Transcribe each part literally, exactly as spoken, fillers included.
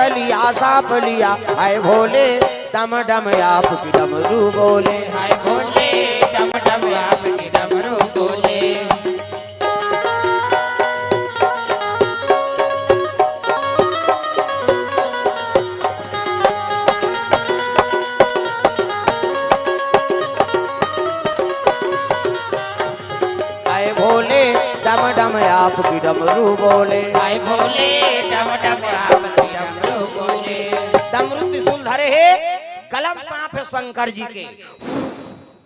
लिया, सांप लिया, हाय भोले, डम डम आप की डमरू बोले। हाय भोले, डम डम आप की डमरू बोले। हाय भोले, डम डम आप की डमरू बोले। हाय भोले, डम डम आप की डमरू बोले। डमरू त्रिशूल धरे हे, गलम सांप हे शंकर जी के।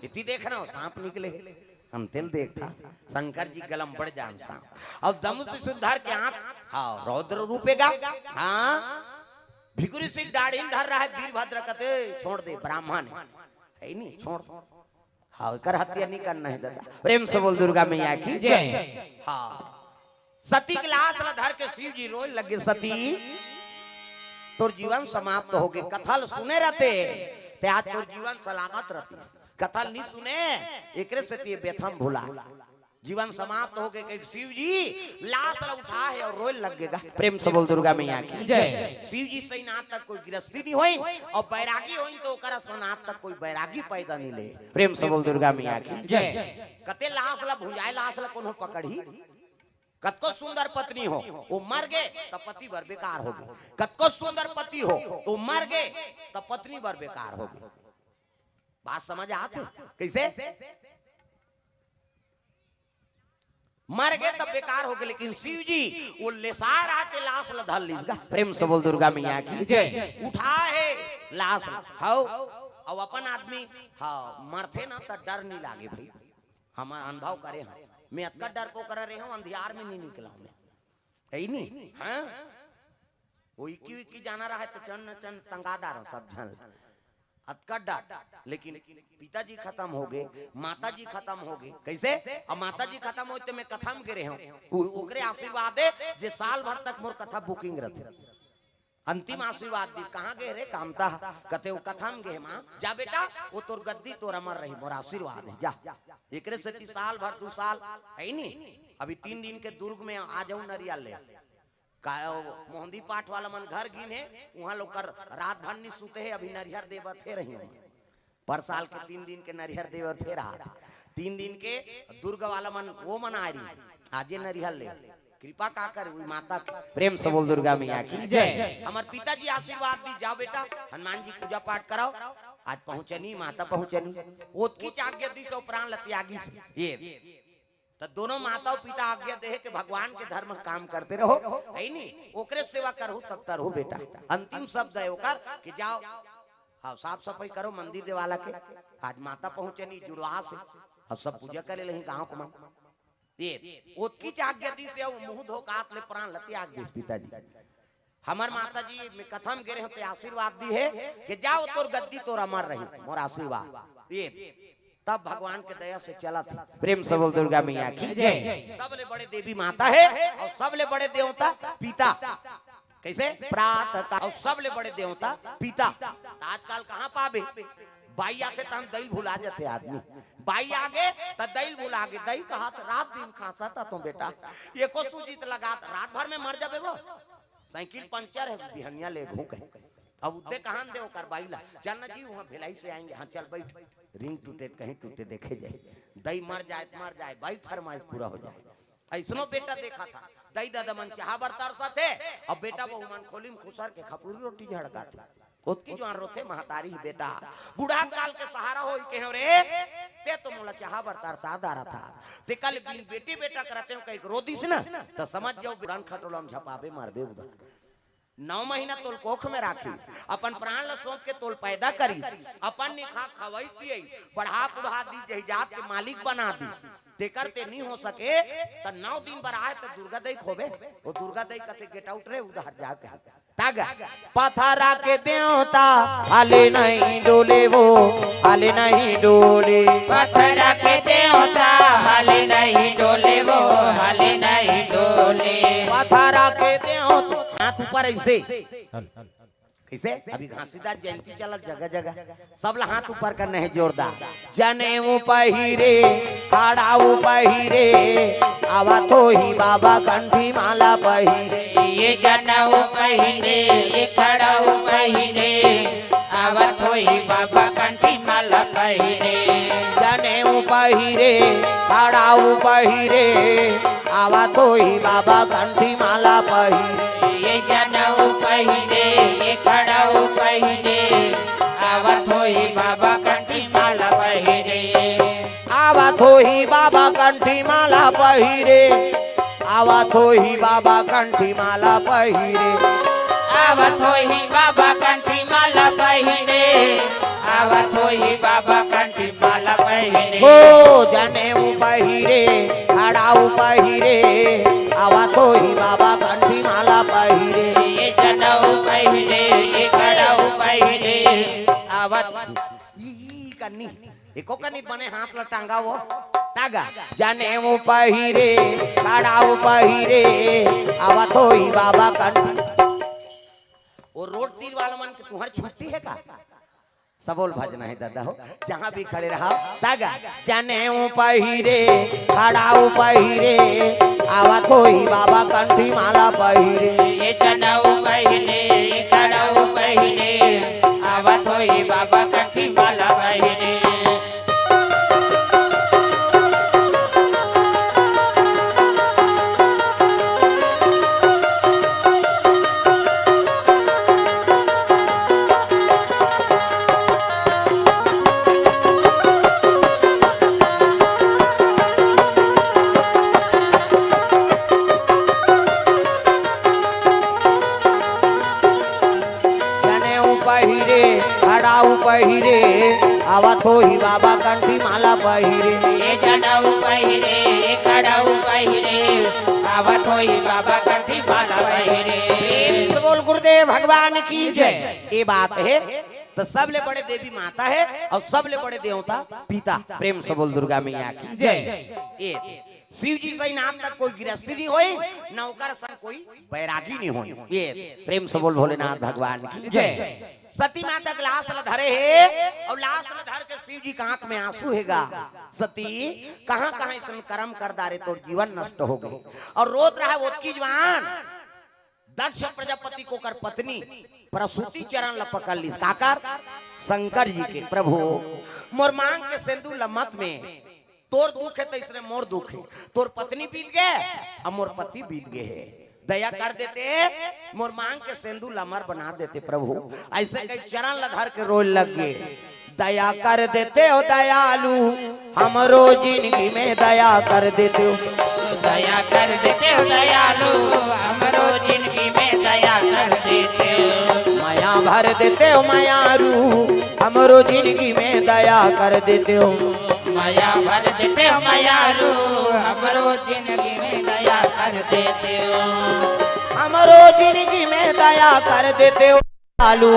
इति देख रहा हूँ, सांप निकले हे। हम तेल देखता, शंकर जी गलम बड़ जान सांप। अउ डमरू त्रिशूल धर के आंख, हाँ, रौद्र रूपेगा। हाँ, भिखुरी सिंह दाढ़ी धर रहा हे, वीरभद्र कथे, छोड़ दे, ब्राह्मण हे। हे नहीं, छोड़। हाँ, एकर हत्या नहीं करना हे दादा। प्रेम से बोल दुर्गा मैया की। जय। हाँ। सती के लाश ला धर के शिव जी रोए लगे, सती, तोर जीवन समाप्त होगे। कथा ल सुने रहते, ते आज तोर जीवन सलामत रहतिस। कथा ल नहीं सुने, एकरे सेती ये व्यथा म भुला। जीवन समाप्त होगे, कहिके शिव जी लाश ला उठा हे अउ रोए लगे गा। प्रेम से बोल दुर्गा मैया की। जय। शिव जी सही आज तक कोई गृहस्थी नहीं होई अउ बैरागी होई तो ओकरा सन आज तक कोई बैरागी पैदा नहीं ले। प्रेम से बोल दुर्गा मैया की। जय। कते लाश ला भुंजाए, लाश ला कोनो पकड़ही? कतको सुंदर पत्नी हो, वो मर गे त पति बर बेकार होगे। कतको सुंदर पति हो, वो मर गे त पत्नी बर बेकार होगे। बात समझ आत हे? कैसे? मर गे त बेकार होगे, लेकिन शिव जी वो लेसार आके लाश ला धर लीस गा। प्रेम से बोल दुर्गा मैया की। जय। उठा हे लाश ला। हव, अउ अपन आदमी, हाँ, मरथे ना त डर नहीं लागे भाई। हम अनुभव करे हन। मैं अतका डरपोक रहे हूँ, अंधियार में नहीं निकला हूँ मैं। हे नहीं? हाँ? वो इक्की इक्की जाना रहा है तो चंद न चंद टंगा डारो सब झन। अतका डर। लेकिन पिताजी खतम होगे, माताजी खतम होगे। कैसे? अब माताजी खतम होई त मैं कथा म गे रहे हूँ। उ-, ओकरे आशीर्वाद हे जे साल भर तक मोर कथा booking रथे। अंतिम आशीर्वाद दिस, "कहाँ गे रे कामता?" कथे, "वो कथा म गे हे माँ।" "जा बेटा, वो तोर गद्दी तोर अमर रही, मोर आशीर्वाद हे, जा।" एकरे सेती साल भर, दू साल, हे नहीं? अभी तीन दिन के दुर्ग में आ जाऊ नरियल ले। का, मोहंदी पाठ वाला मन घर गिन हे, उहाँ लोग कर रात भर नहीं सुते हे, अभी नरियर दे बर फेर रही हूँ। पर साल के तीन दिन के नरियर दे बर फेर आत। तीन दिन के दुर्ग वाला मन, वो मन आ रही, आजे नरियर ले। कृपा का कर हुई माता के। प्रेम से बोल दुर्गा मैया की। जय। हमर पिताजी आशीर्वाद दी, "जाओ बेटा, हनुमान जी पूजा पाठ कराओ।" आज पहुँचनी, माता पहुँचनी। ओतकी च आज्ञा दिस अउ प्राण ल त्यागिस। ये त दोनों माता अउ पिता आज्ञा देहे के भगवान के धर्म काम करते रहो, हे नहीं? ओकरे सेवा करहु तब तरहु बेटा। अंतिम शब्द हे ओकर कि जाओ, हाँ, साफ सफाई करो मंदिर देवाला के। आज माता पहुँचनी जुड़वा से, अब सब पूजा करे लही गाँव के मन। ये ओतकी च आज्ञा दिस हे, मुँह धोकात ले प्राण ल त्याग दिस पिताजी। हमर माता जी, मैं कथा म गे रहे हूँ, ते आशीर्वाद दी हे कि जाओ, तोर गद्दी तोर अमर रही, मोर आशीर्वाद। ये तब भगवान के दया से चलत हे। प्रेम से बोल दुर्गा मैया की। जय। सबले बड़े देवी माता हे अउ सबले बड़े देवता पिता। कैसे? प्रातः काल। अउ सबले बड़े देवता पिता। त आजकल कहाँ पाबे? बाई आथे त हम दई ल भुला जाथे आदमी। बाई आगे त दई ल भुला गे। दई कहा त रात दिन खांसा त तो बेटा, एको सूजी त लगा त रात भर में मर जाबे वो। साइकिल पंचर हे, बिहनिया लेगहूँ कहे। अब उद्दे कहाँ दे ओकर बाई ला? "चल ना जी, वहाँ भिलाई से आएंगे।" "हाँ, चल बैठ।" रिंग टूटे त कहीं टूटे, देखे जाए। दई मर जाए त मर जाए, बाई फरमाइश पूरा हो जाए। अइसनो बेटा देखा था, दई ददा मन चाहा बर तरसत हे, अब बेटा बहू मन खोली म खुसर के खपुरी रोटी झड़का थे। ओतकी जुवार रोथे महतारी ही बेटा, बूढ़ा काल के सहारा होई कहेंव रे, ते तो मोला चाहा बर तरसा डारत हस। ते कल बिन बेटी बेटा करते हो कहिके रो दिस ना, त समझ जाओ, बुढ़न खटोला म झपाबे, मरबे उधर। नौ महीना तोल कोख में राखी, अपन प्राण ल सौंप के तोल पैदा करी, अपन निखा खवई पियई, बढ़ा बुढ़ा दी, जहिजात के मालिक बना दी। तेकर ते नी हो सके, त नौ दिन बर आए त दुर्गा दई खोबे, वो दुर्गा दई कथे, "Get out रे, उधर जा," कहे। तागा, पथरा के देवता हाले नहीं डोले वो, हाले नहीं डोले। पथरा के देवता हाले नहीं डोले वो, हाले नहीं डोले। पथरा के देवता, हाथ ऊपर ऐसे। इसे अभी घासीदास जयंती चलत जगह जगह, सब ला हाथ ऊपर करना है जोरदार। जनेऊ पहिरे, खड़ाऊ पहिरे, आवत होही बाबा कंठी माला पहिरे। ये जनेऊ पहिरे, ये खड़ाऊ पहिरे, आवत होही बाबा कंठी माला पहिरे। जनेऊ पहिरे, खड़ाऊ पहिरे, आवत होही बाबा कंठी माला पहिरे। ये जनेऊ पहिरे, ये खड़ाऊ पहिरे, आवत होही बाबा कंठी माला पहिरे। आवत होही बाबा कंठी माला पहिरे, आवत होही बाबा कंठी माला पहिरे। आवत होही बाबा कंठी माला पहिरे, आवत होही बाबा कंठी माला पहिरे। हो जनेऊ पहिरे, खड़ाऊ पहिरे, आवत होही बाबा कंठी माला पहिरे। ये जनेऊ पहिरे, ये खड़ाऊ पहिरे, आवत ई, ई कन्नी, एको कन्नी बने हाथ ला टांगा वो। तागा, जनेऊ पहिरे, खड़ाऊ पहिरे, आवत होही बाबा कंठी। वो रोड तीर वाला मन के तुहर छुट्टी है का? सबोल भजना है दादा हो, जहाँ भी खड़े रहा। तागा, जनेऊ पहिरे, खड़ाऊ पहिरे, आवत होही बाबा कंठी माला पहिरे। ये जनेऊ पहिरे, ये खड़ाऊ पहिरे, आवत होही बाबा कंठी माला पहिरे। जनेऊ पहिरे, खड़ाऊ पहिरे, आवत होही बाबा कंठी माला पहिरे। ये जनेऊ पहिरे, ये खड़ाऊ पहिरे, आवत होही बाबा कंठी माला पहिरे। तो बोल गुरुदेव भगवान की जय। ये बात है, तो सबले बड़े देवी माता है और सबले बड़े देवता पिता। प्रेम से बोल दुर्गा मैया की जय। ये शिव जी सही नाम तक कोई गृहस्थी नहीं होई, न ओकर संग कोई बैरागी नहीं होई। ये प्रेम से बोल भोलेनाथ भगवान की जय। सती माता के लाश ल धरे हे और लाश ल धर के शिव जी के आंख में आंसू हेगा। सती, कहाँ कहाँ ऐसन कर्म कर डारे, तोर जीवन नष्ट हो गए। और रोत रहा ओतकी जवान दक्ष प्रजापति के ओकर पत्नी प्रसूति चरण ल पकड़ लिस। काकर? शंकर जी के। प्रभु, मोर मांग के सेंदूर ल मत में, तोर दुख है तो इसने मोर दुख है। तोर पत्नी बीत गए, अब मोर पति बीत गए है। दया कर देते, मोर मांग के सेंदूर ल अमर बना देते प्रभु। ऐसे कई चरण ल धर के रोए लग गए। दया कर देते हो दयालु, हमरो जिंदगी में दया कर देते हो। दया कर देते हो दयालु, हमरो जिंदगी में दया कर देते हो। मया भर देते हो मयारू, हमरो जिंदगी में दया कर देते हो। मया भर देते हो मयारू, हमरो जिंदगी में दया कर देते हो। हमरो जिंदगी में दया कर देते हो। दयालु,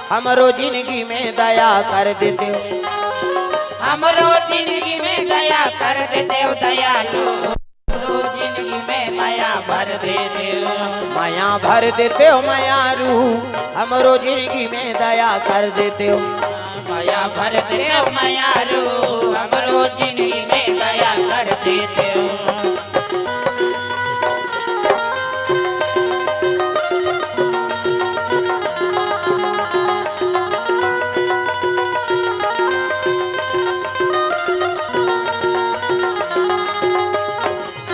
हमरो जिंदगी में दया कर देते हो। हमरो जिंदगी में दया कर देते हो दयालु, हमरो जिंदगी में मया भर देते हो। मया भर देते हो मयारू, हमरो जिंदगी में दया कर देते हो। मया भर देते हो मयारू, हमरो जिंदगी में दया कर देते हो।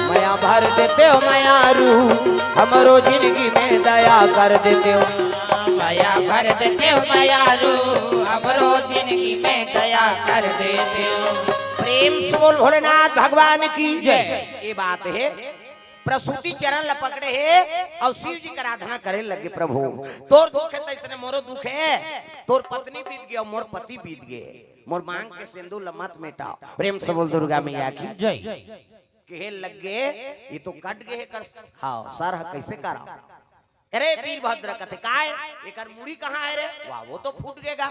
मया भर देते हो मयारू, हमरो जिंदगी में दया कर देते हो। मया भर देते हो मयारू, हमरो जिंदगी में दया कर देते हो। प्रेम से बोल भोलेनाथ भगवान की जय। ये बात है, प्रसूति चरण ल पकड़े हे और शिव जी के आराधना करे लगे। प्रभु, तोर दुख है तो इसने मोरो दुख है, तोर पत्नी बीत गई और मोर पति बीत गए, मोर मांग के सेंदूर ल मत मेटाओ। प्रेम से बोल दुर्गा मैया की जय। कहे लग गए, ये तो कट गए कर, हाँ, सर ह कैसे करा? अरे वीरभद्र कथे, "काय? एकर मुड़ी कहाँ है रे?" "वाह, वो तो फूट गेगा।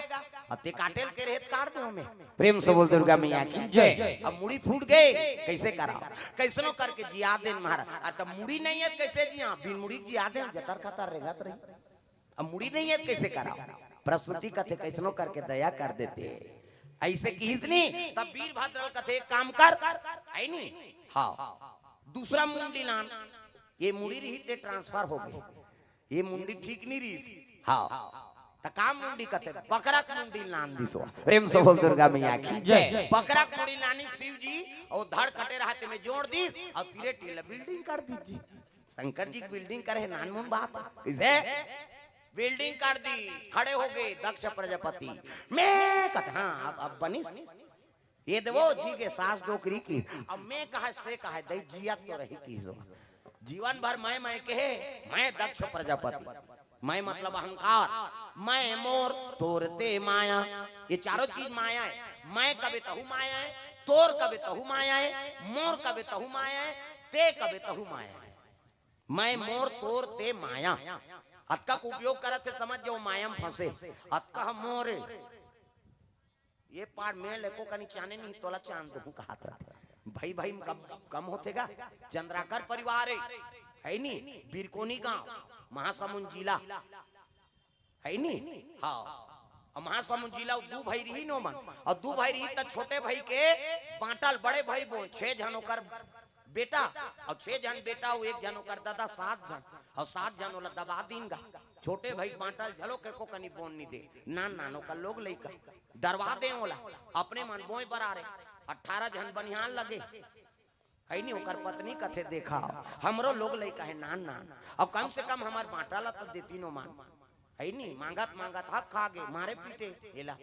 अते काटेल के रेत काट दे हमें।" प्रेम से बोल दुर्गा मैया की जय। अब मुड़ी फूट गए, कैसे करा? कैसनो करके जिया देन महाराज। आ, तब मुड़ी नहीं है, कैसे जिया? बिन मुड़ी जिया देन, जतर खतर रेंगत रही। अब मुड़ी नहीं है, कैसे कराओ? प्रस्तुति कथे, कैसनो करके दया कर देते। ऐसे किहिस नी, तब वीरभद्र ल कथे, "एक काम कर," है नी? हाँ, दूसरा मुंडी लान। ये मुड़ी रही ते ट्रांसफर हो गई, ये मुंडी ठीक नहीं रही। हाँ, त का मुंडी कथे? बकरा के मुंडी लान दिस। प्रेम से बोल दुर्गा मैया की जय। बकरा के मुंडी लानी शिव जी, अउ धड़ कटे रहा ते में जोड़ दिस, अउ तीरे टेला बिल्डिंग कर दीजिए। शंकर जी के बिल्डिंग करे, नानमुन बात। इसे बिल्डिंग कर दी, खड़े हो गए दक्ष प्रजापति। मैं कथा, हाँ, अब, अब बनिस। ये देवो जी के सास डोकरी की, अब मैं कहा से कहा दई जिया तो रही की सो। जीवन भर मैं, मैं कहे, मैं दक्ष प्रजापति। मैं मतलब अहंकार, मैं मोर तोर ते माया, ये चारों चीज माया है। मैं कबे तहु माया है, तोर कबे तहु माया है, मोर कबे तहु माया है, ते कबे तहु माया है। मैं मोर तोर ते माया। अतका के उपयोग करत हे, समझ जाओ माया में फंसे। अतका हम मोरे। ये पार में लेको कनी चाने नहीं, तोला चान दूं कहत रहा। भाई भाई में कम, कम होथे गा। चंद्राकर परिवार है, है नी? बीरकोनी गांव, महासमुंद जिला, है नी? हाँ। अब महासमुंद जिला दू भाई रही नो मन, और दू भाई रही त छोटे भाई के बांटल, बड़े भाई बोन, छह झन ओकर बेटा, और छह झन बेटा, वो एक झन ओकर दादा, सात झन, और सात झन ओला दबा दीन गा। छोटे भाई बांटल झलो के को कनी बोन नहीं दे, नान नान ओकर लोग लइका दरवा दे ओला, अपने मन बोए बर आ रहे, अठारह झन बनिहान लगे। है नी, ओकर पत्नी कथे, "देखा, हमरो लोग लइका है नान नान, अब कम से कम हमार बांटा ला तो देती नो मान।" है नी, मांगत मांगत हक खा गे, मारे पीटे एला।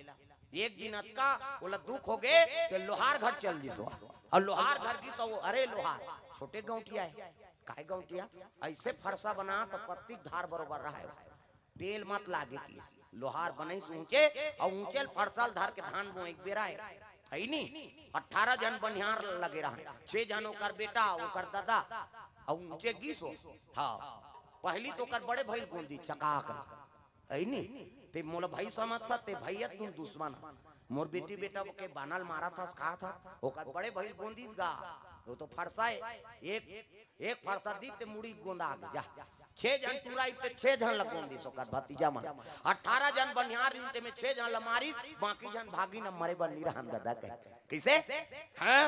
एक दिन अतका ओला दुख हो गे, तो लोहार घर चल दिस। और लोहार घर गिस, वो, "अरे लोहार, छोटे गौंटिया है।" "काय गौंटिया?" "ऐसे फरसा बना तो पत्ती धार बरोबर रहे।" तेल मत लागे किस। लोहार बनई से ऊंचे, और ऊंचे ल फरसा ल धर के धान बोए के बेरा है, है नी? अठारह झन बनिहार लगे रहे, छह झन ओकर बेटा, ओकर दादा, और ऊंचे गिस हो। हाँ, पहली तो ओकर बड़े भाई गोंदी चका कर, है नी? ते मोला भाई समझ था, ते भैया तुम दुश्मन। मोर बेटी बेटा के बानल मारा था, कहा था, ओकर बड़े भाई गोंदी गा, वो तो फरसा है, एक एक फरसा दी ते मुड़ी गोंदा गे जा। छह झन टुराई ते छह झन ल गोंदिस ओकर भतीजा मन। अठारह झन बनिहार रिन ते में छह झन ल मारिस, बाकी झन भागी न मरे बर नी रहन ददा कह। कैसे? हाँ?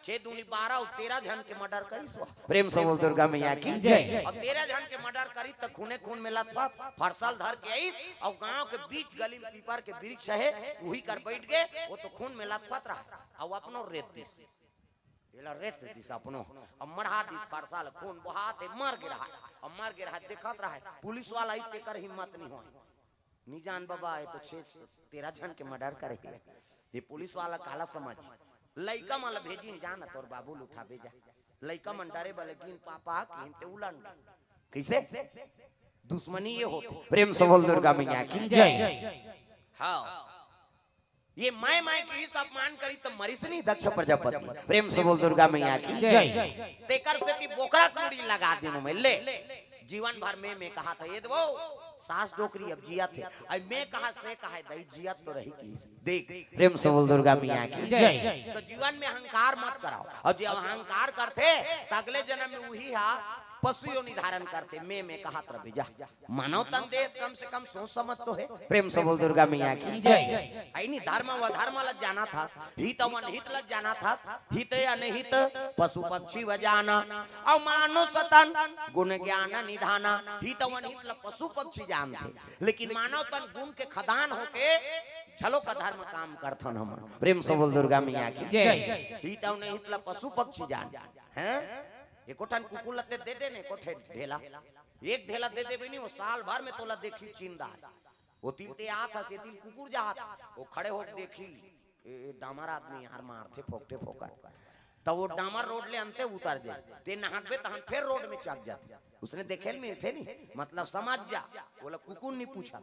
छह दूनी बारह और तेरह झन के मर्डर करिस। प्रेम से बोल दुर्गा मैया की जय। और तेरह झन के मर्डर करी त खूने खून में लथपथ फरसा ल धर के आई और गांव के बीच गली में पीपर के वृक्ष है, वही कर बैठ गए, वो तो खून में लथपथ रहा और अपनो रेत दिस। एला रेत दिस अपनो, अब मढ़ा दिस फरसा ल, खून बहात हे, मर गे रहा, अब मर गे रहा, देखत रहा, पुलिस वाला ही तेकर हिम्मत नहीं होय। नी जान बाबा, ये तो छह तेरह झन के मर्डर करे हे, ये पुलिस वाला काला समझ। लइका मन ल भेजिन, जा न तोर बाबू ल उठाबे जा। लइका मन डरे बले गिन पापा किन ते उलन गे। कैसे? दुश्मनी ये होथे। प्रेम से बोल दुर्गा मैया की जय। हाँ। ये मैं, मैं किहिस अपमान करी त मरिस नहीं दक्ष प्रजापति। प्रेम से बोल दुर्गा मैया की जय। तेकर सेती बोकरा के मुड़ी लगा देनो मैं, ले। जीवन भर में, मैं कहा था, ये दो सास डोकरी अब जियत हे, अब मैं कहा से कहा दई जियत तो रही किहिस। देख, प्रेम से बोल दुर्गा मैया की जय। तो जीवन में अहंकार मत कराओ, और जब अहंकार करथे त अगले जन्म में वही हा पशु योनि धारण करथे। मैं, मैं कहा था, जा। मानव तन दे, कम से कम सोच समझ तो है। प्रेम से बोल दुर्गा मैया की जय। है नी, धर्म व धर्म ल जाना था, हित व अनहित ल जाना था, हित अनहित पशु पक्षी व जाना, और मानुष तन गुण ज्ञान निधाना। हित व अनहित ल पशु पक्षी जानथे, लेकिन मानव तन गुण के खदान होके झलो का धर्म काम करथन हमन। प्रेम से बोल दुर्गा मैया की जय। हित व अनहित ल पशु पक्षी जान, हैं? एको ठन कुकुर ल ते दे दे ने, एको ठे ढेला, एक ढेला दे देबे नी, वो साल भर में तोला देखी चिंदा। वो तिल ते आत हस, ये तिल कुकुर जात, वो खड़े होके देखी, ए, ए, डामर आदमी यार मारथे फोकटे फोकट। त वो डामर रोड ले अंते उतर जाए, ते नहाकबे तहन फेर रोड में चक जाथे। उसने देखे ल मिलथे नी, मतलब समझ जा, ओला कुकुर नी पूछा।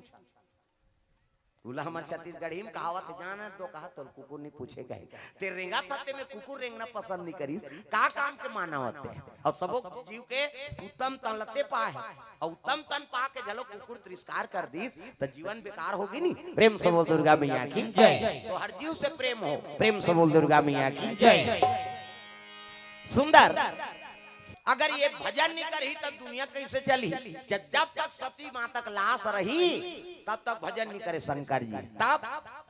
उला हमर छत्तीसगढ़ी में कहावत हे, जान दो कहा तोल कुकुर नहीं पूछे कहे। ते रेंगा था ते में कुकुर रेंगना पसंद नहीं करिस। का काम के मानव ते? और सबो जीव के उत्तम तन ल ते पाए हे। और उत्तम तन पा के झलो कुकुर तिरस्कार कर दिस, त जीवन बेकार होगी नी। प्रेम से बोल दुर्गा मैया की जय। तो हर जीव से प्रेम हो। प्रेम से बोल दुर्गा मैया की जय। सुंदर अगर ये भजन नहीं करही, तब दुनिया कैसे चलही? जब, जब तक सती माता के लाश रही, तब तक भजन नहीं करे शंकर जी। तब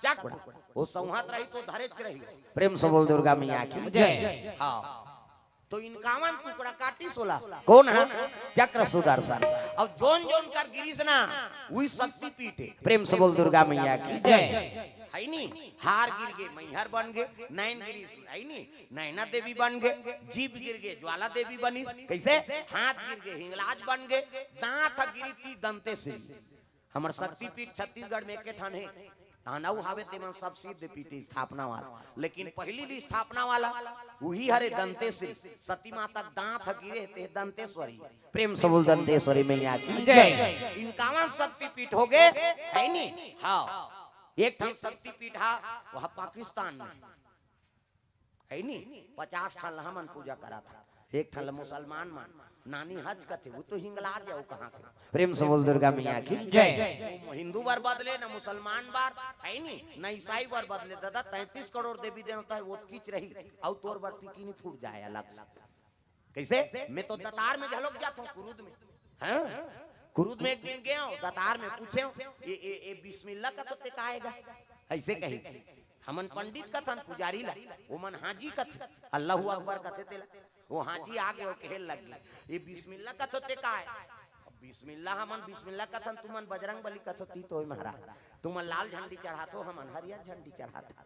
चक्र वो संहत रही तो धरेच रही। प्रेम से बोल दुर्गा मैया की। जय। हाँ, तो इनकावन टुकड़ा काटी सोला। कौन है? चक्र सुदर्शन। अब जोन जोन कर गिरीस ना, वही शक्तिपीठ है। प्रेम से बोल दुर्गा मैया की। जय। है नी? हार गिर गे, मैहर बन गे, नैन गिरीस, है नी? नैना देवी बन गे, जीभ गिर गे, ज्वाला देवी बनिस। कैसे? हाथ गिर गे, हिंगलाज बन गे, दांत ह गिरी ती दंतेश्वरी। हमर शक्तिपीठ छत्तीसगढ़ में एके ठन हे, तहन अउ हावे तेमन सब सिद्ध पीठ स्थापना वाला, लेकिन पहली भी स्थापना वाला वही हरे दंतेश्वरी। सती माता के दांत ह गिरे ते दंतेश्वरी। प्रेम से बोल दंतेश्वरी मैया की। जय। इनकावन शक्तिपीठ हो गए, है नी? हाँ, एक ठन शक्तिपीठ हा वह पाकिस्तान में, है नी? पचास ठन ला हमन पूजा करत हन, एक ठन ला मुसलमान मन नानी हज कथे, वो तो हिंगला जाओ कहाँ के। प्रेम से बोल दुर्गा मैया की। जय। वो हिंदू बर बदले, ना मुसलमान बर, है नी? ना ईसाई बर बदले। दादा, तैंतीस करोड़ देवी देवता है, वो तो किच रही, अउ तोर बर पिकिनी फूट जाए अलग से। कैसे? मैं तो दतार में झलक जाता हूँ, कुरुद में। हाँ? कुरुद में एक दिन गया हूँ, दतार में पूछे हूँ, ये, ये, ये बिस्मिल्लाह का तो ते का आएगा? ऐसे कही। हमन पंडित कथन पुजारी ला, वो मन हाजी कथे, अल्लाहू अकबर कथे तेला। वो हाजी आगे वो कहे लग गए, "ये बिस्मिल्लाह कथो ते का है?" अब बिस्मिल्लाह, हमन बिस्मिल्लाह कथन, तुमन बजरंग बली कथो ती तो महाराज, तुमन लाल झंडी चढ़ाथो, हमन हरियर झंडी चढ़ाथन।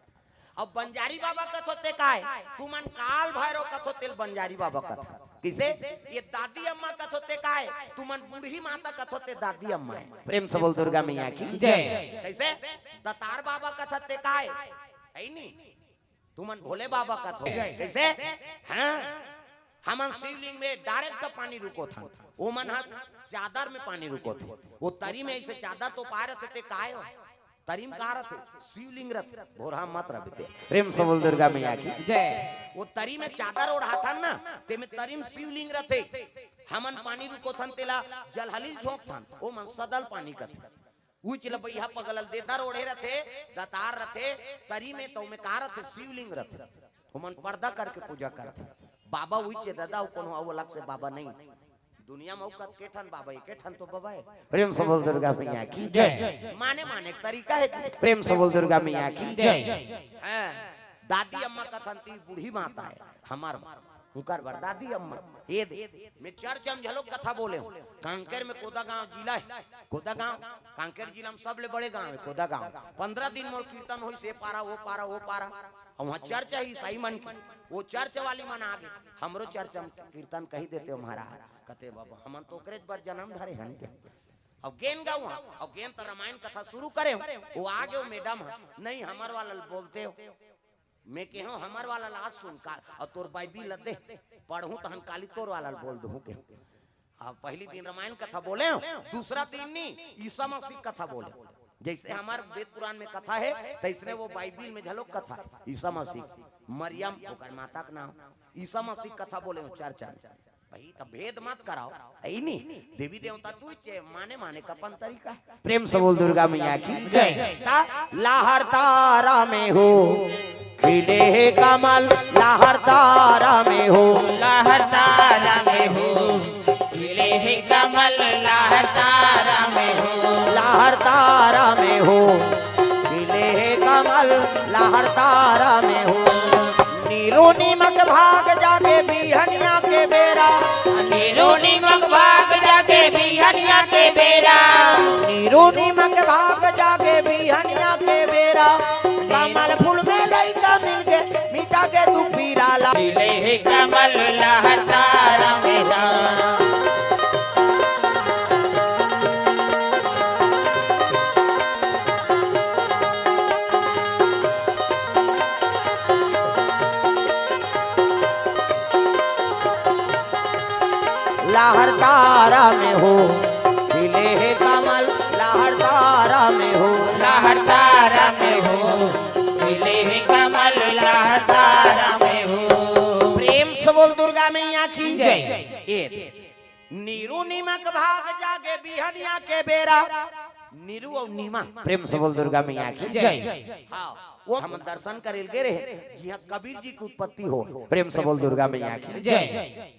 अब बंजारी बाबा कथो ते का है, तुमन काल भैरव कथो तेल बंजारी बाबा कथो। किसे? ये दादी अम्मा कथो ते का है, तुमन बूढ़ी माता कथो ते दादी अम्मा है। प्रेम से बोल दुर्गा मैया की। जय। कैसे? दतार बाबा कथो ते का है, है नी? तुमन भोले बाबा कथो। कैसे? हाँ, हमन शिवलिंग में डायरेक्ट पानी रुकोथन, वो मन ह चादर में पानी रुकोथे। वो तरी में ऐसे चादर तो पाए रहते, ते काय हो? तरी में का रहते? शिवलिंग रहते, भोरहा मत रहते। प्रेम से बोल दुर्गा मैया की। जय। वो तरी में चादर ओढ़ाथन ना, ते में तरी में शिवलिंग रहते। हमन पानी रुकोथन, तेला जलहलील झोंकथन, वो मन सदल पानी कथे। उइच ल बइहा पगलल देतर ओढ़े रथे, दतार रथे, तरी में तो में का रथे, शिवलिंग रथे। ओमन पर्दा करके पूजा करथे। बाबा उइच दादा, अउ कोनो अउ अलग से बाबा नहीं। दुनिया में अउ कतके ठन बाबा, एके ठन तो बाबा है। प्रेम से बोल दुर्गा मैया की। जय। माने, माने एक तरीका है। प्रेम से बोल दुर्गा मैया की। जय। हाँ, दादी अम्मा कथन ती बूढ़ी माता है, हमार माँ। उनकर बर दादी अम्मा, ये दे। मैं चर्च में झलो कथा बोले हूँ। कांकेर में कोदा गांव जिला है। कोदा गांव, कांकेर जिला में सबले बड़े गांव है कोदा गांव। पंद्रह दिन मोर कीर्तन होइस, ये पारा, वो पारा, वो पारा। और वहाँ चर्च है ईसाई मन की। वो चर्च वाली मन आ गए, हमरो चर्च में कीर्तन कही देते हो महाराज। कहते, "बाबा, हमन तो ओकरेच बर जन्म धरे हन के।" अब गेन गाँव, अब गेन तो रामायण कथा शुरू करे हो। वो आ गए, मैडम है, "नहीं, हमर वाला बोलते हो।" मैं केहेंव, "हमर वाला ला सुन का, अउ तोर बाइबिल ला दे, पढ़हूं तहन काली तोर वाला ला बोल दूं के।" अब पहली दिन रामायण कथा बोले, दूसरा दिन नी, ईसा मसीह कथा बोले। जैसे हमर वेद पुराण में कथा है, तैसने वो बाइबिल में झलो कथा है। ईसा मसीह, मरियम ओकर माता के नाम, ईसा मसीह कथा बोले हो चर्चा में। भाई, त भेद मत कराओ, है नी? देवी देवता तू चे माने, माने का अपन तरीका है। प्रेम से बोल दुर्गा मैया की। जय। ता लाहर तारा में हो, खिले हे कमल लाहर तारा में हो। लाहर तारा में हो, खिले हे कमल लाहर तारा में हो। लाहर तारा में हो, खिले हे कमल लाहर तारा में हो। नीरू नीमक भाग जागे बिहनिया के बेरा। नीरू नीमक भाग जागे बिहनिया के बेरा। नीरू नीमक भाग जागे बिहनिया के बेरा। कमल फूल में लइका मिलके मिटा के दुख पीरा ला। खिले हे कमल लहरता रमेला। लहरता रमे हो, खिले हे कमल, लहरता रमे हो। लहरता रमे हो, खिले हे कमल, लहरता रमे हो। प्रेम से बोल दुर्गा मैया की जय। ए, नीरू नीमक भाग जागे बिहनिया के बेरा। नीरू अउ नीमा। प्रेम से बोल दुर्गा मैया की जय। हाँ, वो हम दर्शन करे गे रहे, जिहाँ कबीर जी की उत्पत्ति हो। प्रेम से बोल दुर्गा मैया की जय।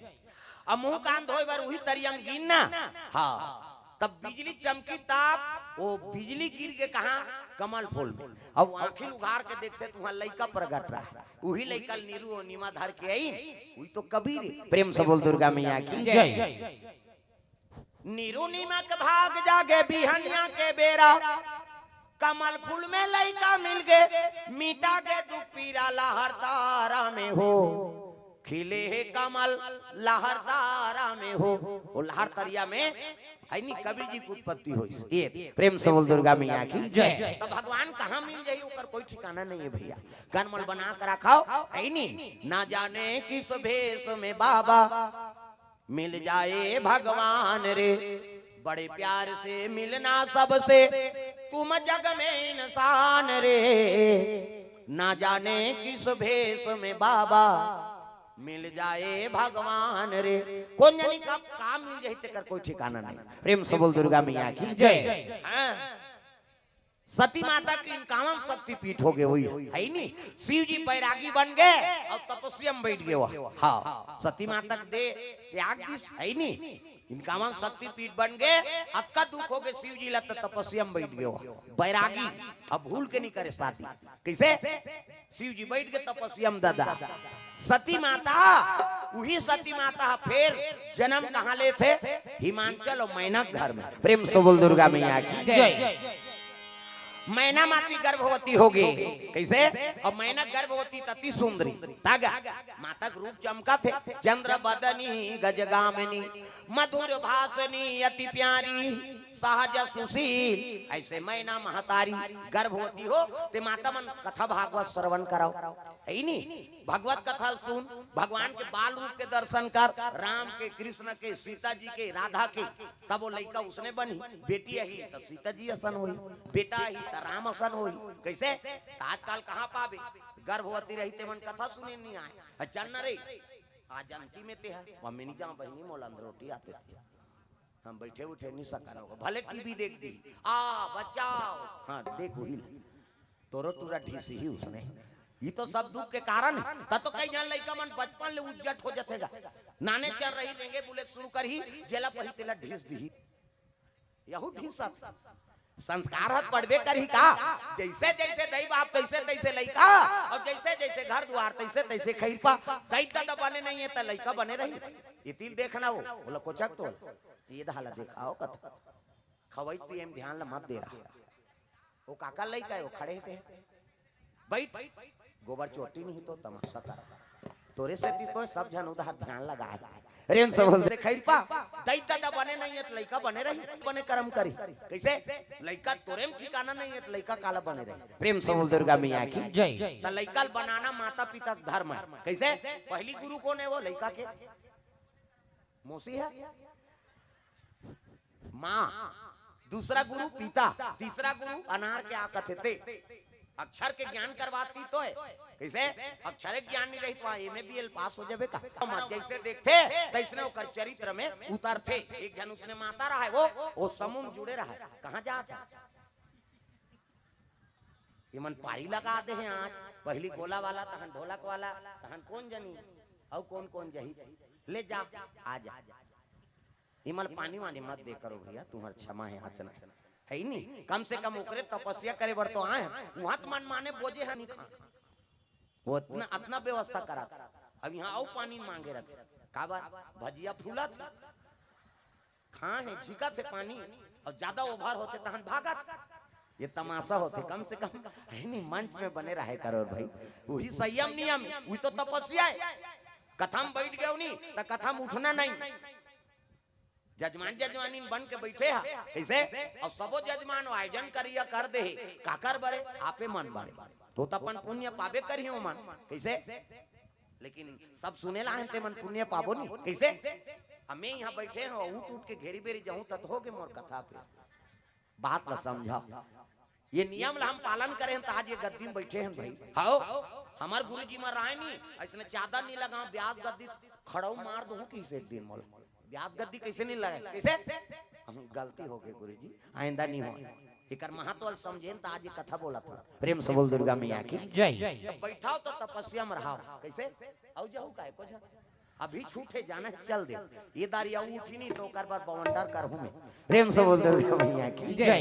अब मुंह कान धोए बर उही तरिया म गिन ना। हाँ, तब बिजली चमकी, तब वो बिजली गिर के कहा, कमल फूल में। अब आंखिन उघार के देखथे त उहां लइका प्रगट रहा, उही लइका ल नीरू अउ नीमा धर के आई, उही तो कबीर हे। प्रेम से बोल दुर्गा मैया की। जय। नीरू नीमा के भाग जागे बिहनिया के बेरा, कमल फूल में लइका मिल गे, मिटा गे दुख पीरा लहरदारा में हो, खिले हे कमल लहरदारा में हो। वो लहर तरिया में है नी कबीर जी की उत्पत्ति होइस। ये प्रेम से बोल दुर्गा मैया की। जय। तो भगवान कहाँ मिल जाही, ओकर कोई ठिकाना नहीं है भैया। कनमल बना के रखाओ, है नी। ना जाने किस भेष में बाबा मिल जाए भगवान रे, बड़े प्यार से मिलना सबसे तुम जग में इंसान रे। ना जाने किस भेष में बाबा मिल जाए भगवान रे। कोन जनी कब का मिल जाही, तेकर कोई ठिकाना नहीं। प्रेम से बोल दुर्गा मैया की। जय। हाँ। सती माता के इनकावन शक्तिपीठ हो गे, वही है ही नी। शिव जी बैरागी बन गे अउ तपस्या में बैठ गे। हाँ, सती माता के देह त्याग दिस, है ही नी। इनकावन शक्तिपीठ बन गे, अतका दुख हो गे शिव जी ला, त तपस्या में बैठ गे। बैरागी, अब भूल के नहीं करे शादी। कैसे? शिव जी बैठ गे तपस्या में दादा। सती माता, उही सती माता ह फेर जन्म कहाँ लेथे? हिमांचल अउ मैना के घर में। प्रेम से बोल दुर्गा मैया की। जय। मैना माती गर्भवती हो गे। कैसे? अब मैना गर्भवती त अति सुंदरी। तागा माता के रूप चमकथे। चंद्र बदनी गजगामिनी, मधुर भाषणी अति प्यारी, सहज सुशील। ऐसे मैना महतारी गर्भवती हो, ते माता मन कथा भागवत श्रवण कराओ, है ही नी। भगवत कथा ल सुन, भगवान के बाल रूप के दर्शन कर, राम के, कृष्ण के, सीता जी के, राधा के। तब वो लइका उसने बनही, बेटी आही त सीता जी असन होही, बेटा आही त राम असन होही। कैसे? त आजकल कहाँ पाबे? गर्भवती रही ते मन कथा सुने नहीं आए। अ, चल न रे, आज अंतिम में ते ह, वह मिनी जाओ बहिनी, मोला अंदर रोटी आते थे। हम बैठे उठे नहीं सकन हो, भले टीवी देख दी, आ बचाओ, हाँ, देख वही ले। तोरो टूरा ढीस ही उसने। ये तो सब दुख के कारण है। त तो कई झन लइका मन बचपन ले उज्जट हो जथे गा। नाने चल रही रेंगे बुले शुरू करही, जेला पही तेला ढीस दिही। यहू ढीसत। संस्कार ह पड़बे करही का? जैसे जैसे दई बाप तैसे तैसे लइका, अउ जैसे जैसे घर दुआर तैसे तैसे खैरपा। दई ददा बने नहीं है त लइका बने रही। इतिल देखना हो, बोला कोचक तो ये दहाला देखाओ कथा। खवई पिए में ध्यान ल मत दे रहा। वो काका लइका है, वो खड़े थे। बैठ, गोबर चोटी नहीं तो तमाशा कर। तोरे सेती तो सब झन उधार ध्यान लगा है। प्रेम से बोल दे खैरपा, दई ददा बने नहीं है त लइका बने रही, बने कर्म करी। कैसे? लइका तोरे में ठिकाना नहीं है त लइका काला बने रही। प्रेम से बोल दुर्गा मैया की। जय। त लइका ल बनाना माता पिता के धर्म है। कैसे? पहली गुरु कोन है वो लइका के? मौसी है, माँ, दूसरा गुरु पिता, तीसरा गुरु अनार के आ कथे ते। अक्षर के ज्ञान करवाती तो है। कैसे? अक्षर के ज्ञान नहीं रही तो एम ए बी एल पास हो जाबे का? मत जैसे देखथे, तैसने ओकर चरित्र में उतरथे। एक झन उसने माता रहा है, वो, वो समूह में जुड़े रहा है। कहाँ जात है? ये मन पारी लगा दे हैं आज, पहली गोला वाला, तहन ढोलक वाला, तहन कोन जनी, अउ कोन कोन जही, ले जा, आ जा। ये मन पानी वानी मत दे करो भैया, तुम्हार क्षमा है, हाथ ना है, है ही नहीं। कम से कम ओकरे तपस्या करे बर तो आए हैं, वहां तो मन माने बोझे है नहीं खा। वो अतना, अतना व्यवस्था करा था। अब यहाँ अउ पानी मांगे रहते, काबर? भजिया फूला था। खाए हे, झिकत हे पानी, अउ ज्यादा ओवर होथे तहन भागत। ये तमाशा होथे, कम से कम है नहीं, मंच में बने रहे करो भाई। वही संयम नियम, वही तो तपस्या है। कथा म बैठ गयो नहीं त कथा म उठना नहीं। जजमान जजमानी बन के बैठे हा, कैसे? अउ सबो जजमान आयोजन करिया कर दे हे, काकर बरे? आपे मन बरे। तो त अपन पुण्य पाबे करियो मन, कैसे? लेकिन सब सुने ला हन ते मन पुण्य पाबो नहीं, कैसे? अब मैं यहाँ बैठे हूँ, उठ उठ के घेरी बेरी जाऊँ त होगे मोर कथा पे। बात ला समझा, ये नियम ला हम पालन करे हन त आज ये गद्दी में बैठे हन भाई। हाओ, हमार गुरु जी महाराज नहीं, ऐसने चादर नहीं लगा, ब्यास गद्दी खड़ाऊ मार दूँ किसे एक दिन मोला। ब्यास गद्दी कैसे नहीं लगा, कैसे? हम गलती हो गई गुरु जी, आइंदा नहीं हो। एकर महत्व समझेन त आज ये कथा बोला था। प्रेम से बोल दुर्गा मैया की। जय। जब बैठाओ तो तपस्या में रहाओ, कैसे? अउ जाऊ काहे को जा? अभी छूटे जाना है, चल दे। ये दारी अउ उठी नहीं तो ओकर बर बवंडर करहूं मैं। प्रेम से बोल दुर्गा मैया की। जय।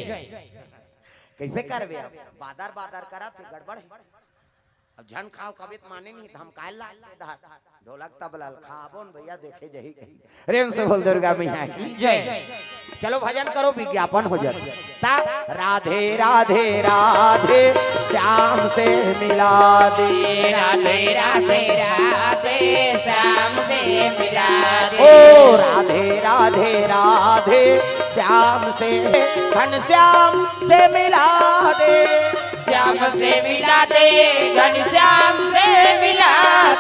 कैसे करबे अब? बादर बादर करत हे, गड़बड़ है। अब झन खाव कबे त माने नहीं, धमकाए ला के धर। ढोलक तबला ल खाबो न भैया, देखे जही कही। प्रेम से बोल दुर्गा मैया की। जय। चलो भजन करो, विज्ञापन हो जात। ता राधे राधे राधे श्याम से मिला दे। राधे राधे राधे श्याम से मिला दे। ओ राधे राधे राधे श्याम से, घनश्याम से मिला दे। श्याम से मिला दे, घनश्याम से मिला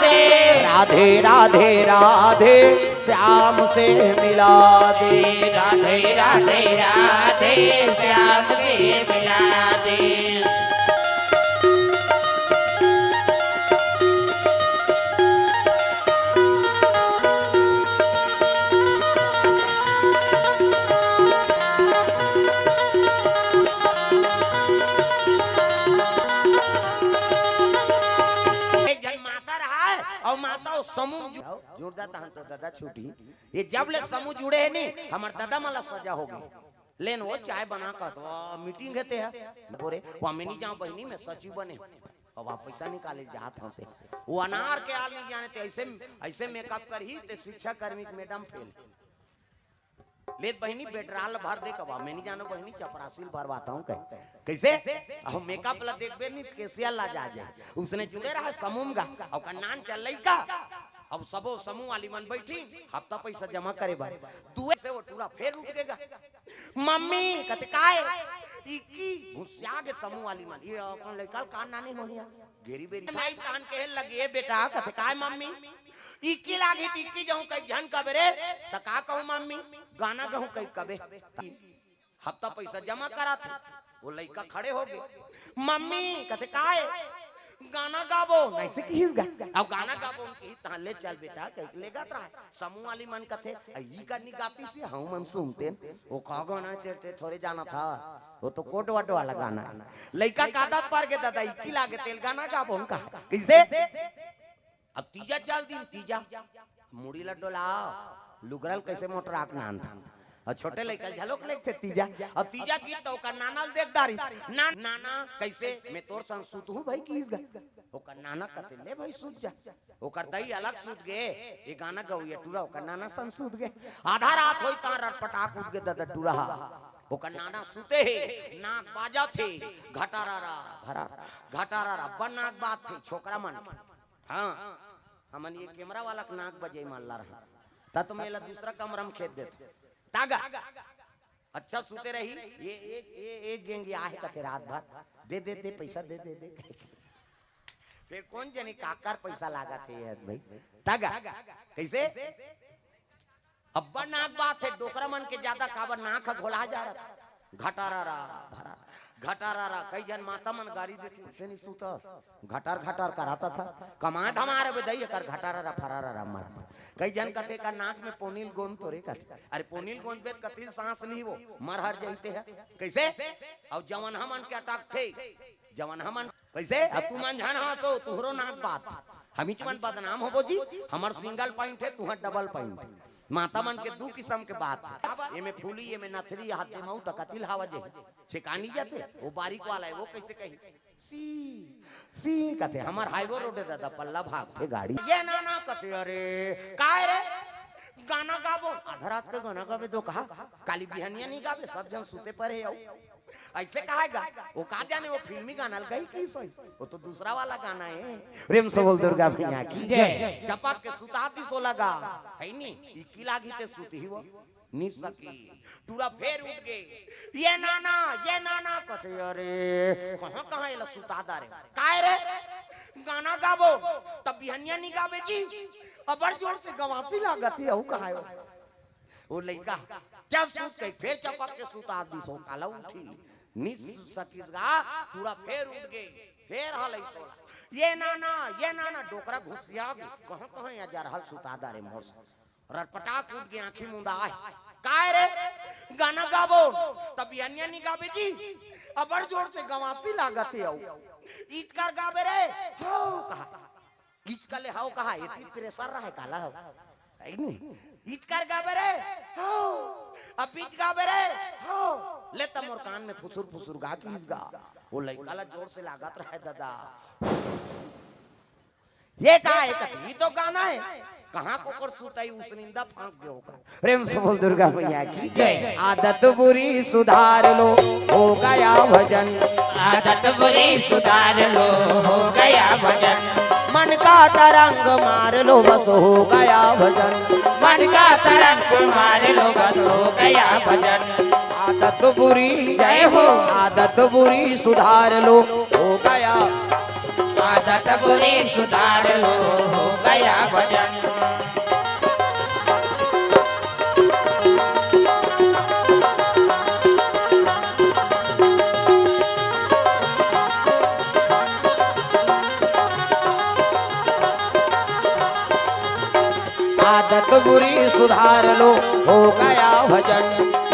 दे। राधे राधे राधे श्याम से मिला दे। राधे राधे राधे श्याम से मिला दे। एक झन माता रहा है और माता उस समूह में जु-, जुड़ जाता है तो दादा छूटी। ये जब ले समूह जुड़े है नहीं, हमार दादा मन ला सजा हो गई। लेन वो चाय बना का तो मीटिंग है ते है। बोरे, "वो मैं नहीं जाऊँ बहिनी, मैं सचिव बने।" अब आप पैसा निकाले जात होते। वो अनार के आल नहीं जाने ते ऐसे, ऐसे मेकअप करही ते शिक्षा कर्मी के मैडम फेल। लेत बहिनी पेट्रोल भर दे कबा, मैं नहीं जानो बहिनी चपरासी ल भरवाता हूँ कहे। कैसे? अब मेकअप ला देखबे नहीं त कैसे ला जा जाए। उसने जुड़े रहा समूह गा, अब का नान चल लइका। अब सबो समूह वाली मन बैठी, हफ्ता पैसा जमा करे बर। दुए से वो टूरा फेर उठ के गा। मम्मी, कथे काय? इकी घुसिया गे समूह वाली मन। ये अपन लइका ल का नानी होनिया? घेरी बेरी। नहीं तान के लगे, "ए बेटा," कथे, "काय मम्मी?" "इकी लागी त इकी जहूँ कई झन कबे रे।" "त का कहूँ मम्मी?" "गाना गहूँ कई कबे।" हफ्ता पैसा जमा करा थे, वो लइका खड़े हो गए। "मम्मी," कथे, "काय?" "गाना गाबो।" नहीं से किहिस गा। अब गाना गाबो, उनकी तहाँ ले चल बेटा, कह के ले गात रहा। समूह वाली मन कथे, "अ, ई का नहीं गाती से, हम मन सुनते हैं।" वो का गाना चलते, थोड़े जाना था, वो तो कोट वट वाला गाना है। लइका का आदत पर के दादा, इकी लागे तेल गाना गाबो उनका। कैसे? अब तीजा चल दिन, तीजा। मुड़ी ल डोलाव, लुगरा ल कैसे मोटराक नान था। और छोटे लइका ल झलोक लेगथे तीजा। और तीजा गीत तो ओकर नाना ल देख डारिस। "ना, नाना, कैसे मैं तोर संग सुतहूँ भाई?" किहिस गा। ओकर नाना कथे, "ले भाई, सुत जा।" ओकर दई अलग सुत गे, ये गाना गवैया टूरा, ओकर नाना संग सुत गे। आधा रात होई ता रटपटाक उठ गे ददा टूरा हा। ओकर नाना सुते हे, नाक बाजत हे, घटारारा, भरा, घटारारा, अब्बड़ नाक बाजथे, छोकरा मन के। हाँ, हमन ये कैमरा वाला के नाक बजे मान ला रहा। ता तो मैं ला दूसरा कमरा में खेद देत। तागा। अच्छा सुते रही, ये एक, ये एक गेंग ये आहे कथे रात भर, "दे, दे, दे, पैसा दे, दे, दे।" फिर कौन जनी काकर पैसा लागत हे ये भाई? तागा। कैसे? अब्बड़ नाक बाजथे, डोकरा मन के ज्यादा काबर नाक ह घोला जा रहा। घटारारा, भरा, घटारारा, कई झन माता मन गारी देथे, "ऐसे नहीं सुतस, घटार घटार कराता था, कमाए धमाए रहे दई, एकर घटारारा, फरारारा मरत।" कई झन कथे, "का नाक में पोनील गोंद तोरे?" कथे, "अरे पोनील गोंद बेत कतिल सांस ली वो, मर हर जइते है।" कैसे? अउ जवन हमन के अटक थे, जवन हमन कैसे? अब तुमन झन हंसो, तुहरो नाक बात। हमीच मन बदनाम होबो जी, हमर सिंगल पॉइंट है, तुहर डबल पॉइंट। माता मन के दू किसम के बात है। एमे फूली, एमे नथरी, हाथ दे मऊ त कतिल हवा जे। छेकानी जाथे, वो बारीक वाला है, वो कैसे कही? सी, सी कथे, हमर हाईवे रोड है दादा, पल्ला भागथे गाड़ी। ये नाना कथे, "अरे, काय रे? गाना गाबो?" आधा रात के गाना गाबे दो कहा, काली बिहनिया नहीं गाबे, सब झन सुते परे हो। ऐसे कहा गा, वो का जाने वो फिल्मी गाना ल गई की सोई, वो तो दूसरा वाला गाना है। प्रेम से बोल दुर्गा मैया की जय। चपक के सुता दिस ओला गा, है नी, इकी लागी ते सुतही वो, नी सकी। टूरा फेर उठ गे, "ये नाना, ये नाना," कथे, "अरे, कहाँ, कहाँ एला सुता डारे?" "काय रे? गाना गाबो?" "तब बिहनिया नी गाबे जी, अबड़ जोर से गवासी लागत हे, अउ कहाँ हे?" वो लइका जब सुत गई, फेर चपक के सुता दिस ओ, काला उठी, नी सकिस गा, टूरा फेर उठ गे, फेर हलई सोला, "ये नाना, ये नाना," डोकरा घुसिया गे, "कहाँ, कहाँ या जा रहल सुता डारे मोर से।" रटपटाक उठ गे, आँखी मुंदा आए, "काय रे? गाना गाबो?" "तब बिहनिया नी गाबे जी, अबड़ जोर से गवासी लागत हे अउ।" "इचकर गाबे रे?" "हो," कहा। इचकर ले "हो" कहा, एती प्रेशर रहे काला हो। है नहीं? इचकर गाबे रे? हाँ। अब बीच गाबे रे? हाँ। ले त मोर कान में फुसुर फुसुर गा किस गा। वो लइका ला जोर से लागत रहे दादा। ये का है? कथी तो गाना है। कहाँ कोकर सुताई उसनिंदा फांक दे होगा। प्रेम से बोल दुर्गा मैया की जय। आदत बुरी सुधार लो, हो गया भजन। आदत बुरी सुधार लो, हो गया भजन। मन का तरंग मार लो, बस हो गया भजन। मन का तरंग मार लो, बस हो गया भजन। आदत बुरी जय हो। आदत बुरी सुधार लो, हो गया। आदत बुरी सुधार लो, हो गया भजन। आदत बुरी सुधार लो, हो गया भजन।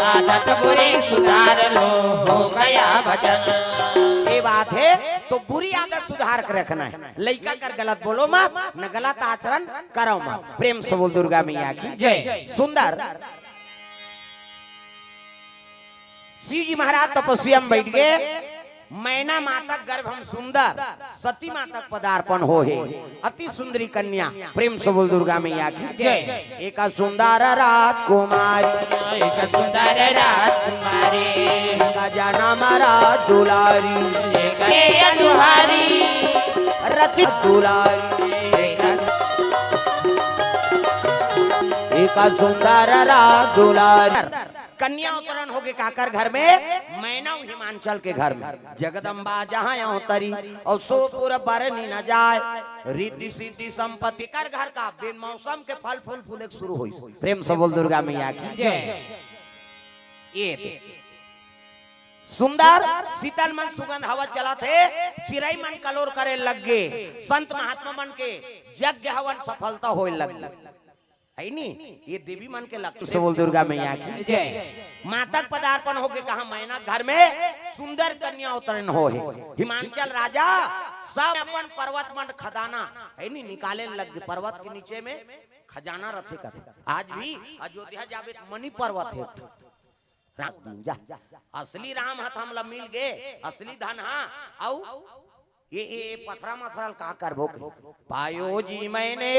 आदत बुरी सुधार लो, हो गया भजन। ये बात है, तो बुरी आदत सुधार के रखना है। लइका कर गलत बोलो मत, न गलत आचरण करो मत। प्रेम से बोल दुर्गा मैया की जय। सुंदर शिव जी महाराज तपस्या में बैठ गए। मैना माता गर्भ हम सुंदर सती माता पदार्पण हो है। अति सुंदरी कन्या। प्रेम से बोल दुर्गा मैया की जय। एक सुंदर राजकुमारी। एक सुंदर राजकुमारी। एक जन्म राज दुलारी। एक अनुहारी। रति दुलारी। एक एक सुंदर राज दुलारी। कन्या अवतरण होगे काकर घर में? मैना हिमांचल के घर में। जगदम्बा जहाँ अवतरी और सो पुर बरनी न जाए। रिद्धि सिद्धि संपत्ति कर घर का बिन मौसम के फल फूल फूले के शुरू होई। प्रेम से बोल दुर्गा मैया की जय। ये दे। सुंदर शीतल मन सुगंध हवा चलत हे, चिरई मन कलोर करे लग गे, संत महात्मा मन के यज्ञ हवन सफलता होए लग गे। है नी? ये देवी मन के लक्षण से बोल दुर्गा मैया की जय। माता के पदार्पण होके कहा मैना घर में सुंदर कन्या अवतरण हो है। हिमांचल राजा सब अपन पर्वत मन खजाना है नी निकाले लग गे। पर्वत के नीचे में खजाना रथे कथे। आज भी अयोध्या जाबे त मणि पर्वत है। राख दिन जा। असली राम ह त हमला मिल गे, असली धन ह। अउ ये, ये पथरा मथरा ल का करबो के? पायो जी मैंने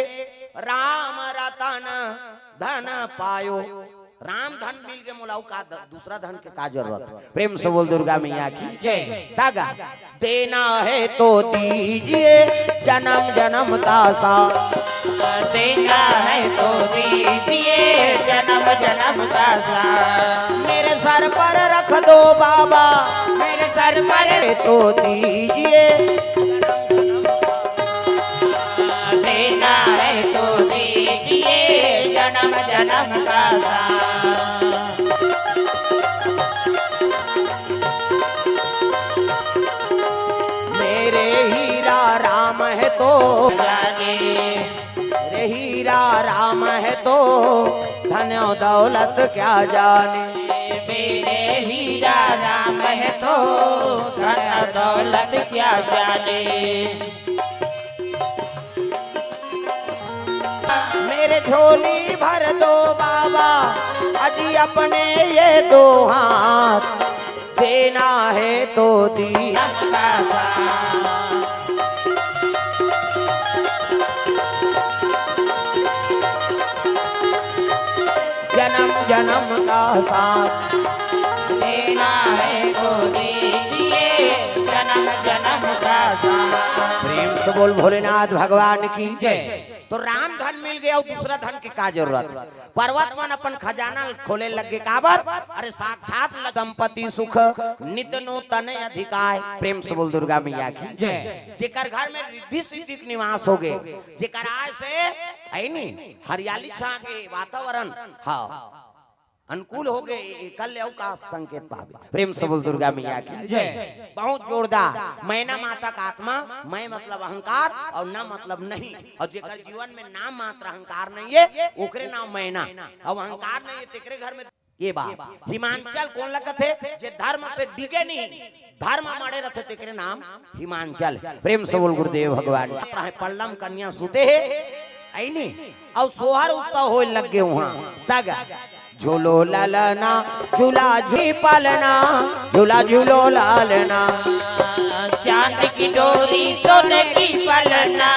राम रतन धन पायो। राम धन मिल गे मोला, अउ का द-, दूसरा धन के का जरूरत? प्रेम से बोल दुर्गा मैया की जय। तागा। देना है तो दीजिए जन्म जन्म का साथ। देना है तो दीजिए जन्म जन्म का साथ। मेरे सर पर रख दो बाबा। मेरे सर पर तो दीजिए। देना है तो दीजिए जन्म जन्म का साथ। मेरे हीरा राम है तो जाने। मेरे हीरा राम है तो धन दौलत क्या जाने। मेरे हीरा राम है तो धन दौलत क्या जाने। मेरे झोली भर दो बाबा, अजी अपने ये दो हाथ, देना है तो दी। जन्म जन्म का साथ। देना है तो दीजिए जन्म जन्म का साथ। प्रेम से बोल भोलेनाथ भगवान की जय। तो राम धन मिल गया, दूसरा धन के का जरूरत? पर्वत मन अपन खजाना खोले लग गे। काबर? अरे साक्षात ल-, दंपति सुख नित नूतन अधिकाय। प्रेम से बोल दुर्गा मैया की जय। जेकर घर में रिद्धि सिद्धि के निवास हो गए, जेकर आय से है नी हरियाली छा के वातावरण, हाँ, अनुकूल हो गए, एकल अउ का संकेत पावे। प्रेम से बोल दुर्गा मैया की जय। बहुत जोरदार। मैना माता का आत्मा, मैं मतलब अहंकार और ना मतलब नहीं। और जेकर जीवन में नाम मात्र अहंकार नहीं है, ओकरे नाम मैना। और अहंकार नहीं है, तेकरे घर में ये बात। हिमांचल कोन ला कथे? जे धर्म से डिगे नहीं, धर्म माड़े रथे, तेकरे नाम हिमांचल। प्रेम से बोल गुरुदेव भगवान। पल्लम कन्या सुते है, अइनी, अउ सोहर उत्सव होए लग गे उहाँ। तग झूलो लालना, झूला झूली पालना, झूला झूलो लालना। चांद की डोरी सोने की पलना,